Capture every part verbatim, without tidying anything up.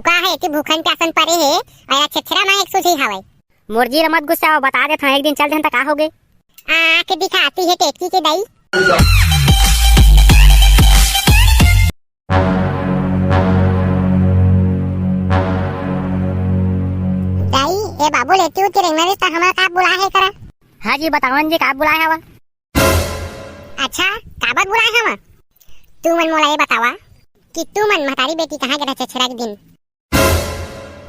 का हे, एती भूखन प्यासन परे हे, अउ छेरछेरा मांगे के सुझी हवय। मोर जी ल मत गुस्साव, बता देथंव, एक दिन चल देहन त का होगे? आंख दिखाती है टेटकी के दाई। दाई, ए बाबू ल एती उती रेंगना रे, त हमला का बुलाय हे करा? हां जी, बतावन जी, का बुलाय हवा? अच्छा, काबर बुलाय हवा? तुमन मोला ये बतावा कि तुमन महतारी बेटी कहां गे रहा छेरछेरा के दिन?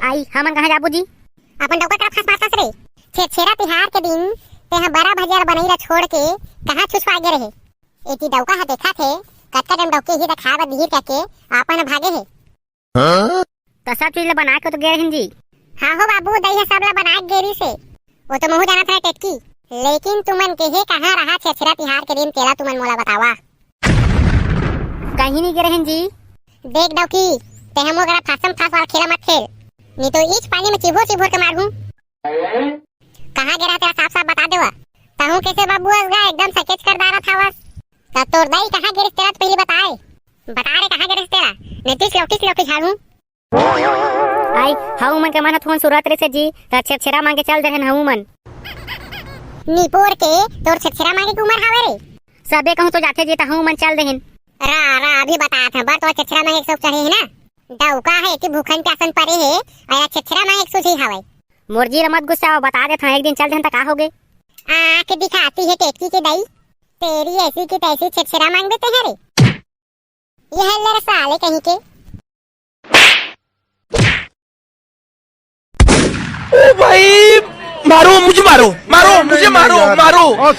आई, हमन कहां जाबो जी? अपन डौका करा फांस मारथस रे। छेरछेरा तिहार के दिन तेंह बरा भजिया बनई ला छोड़ के कहां छुछुआ गे रहे? एती डौका ह देखत हे, कतका टम डौकी ही त खाय बर दिही कहिके आपन ह भागे हे। त सब चीज ला बना के तो गे रहिन जी। हां हो बाबू, दई ह सब ला बना के गे रिहिस हे। वो तो महूं जानत रहेंव टेटकी, लेकिन तुमन केहे कहां रहा छेरछेरा तिहार के दिन, तेला तुमन मोला बतावा। कहीं नइ गे रहेन जी। देख डौकी, तेंह मोर करा फांसम फांस वाला खेला मत खेल, नइ तो इच पानी में चिभोर चिभोर के मारहूं। कहां गे रहा तेला साफ साफ बता देवा। तहूं कइसे बाबू अस गा एकदम सकेच कर डारत हवस। त तोर दाई कहां गे रिहिस तेला त पहिली बताय। बता रे कहां गे रिहिस तेला, नइ तो इच लौकी लौकी झाड़हूं। आई, हऊ मन के मन ह थोन सुरत रहिसे जी, त छेरछेरा मांगे चल देहन हऊ मन। निपोर के तोर छेरछेरा मांगे के उमर हावय रे। सबे कहूं तो जाथे जी, त हऊ मन चल देहन। रा, रा, अभी बतात हंव, बर तोर छेरछेरा मांगे के शौक चढ़े हे ना? डौका हे, एती भूखन प्यासन परे हे, अउ छेरछेरा मांगे के सुझी हावय। मोर जी ल मत गुस्साव, बता देथंव, एक दिन चल देहन त का होगे? आंख दिखाती है टेटकी के दाई, तेरी ऐसी की तैसी छेरछेरा मांगबे तेंह रे। ये ले रे साले कहीं के। ओ भाई, मारो, मुझे मारो, मारो, मुझे मारो, मारो।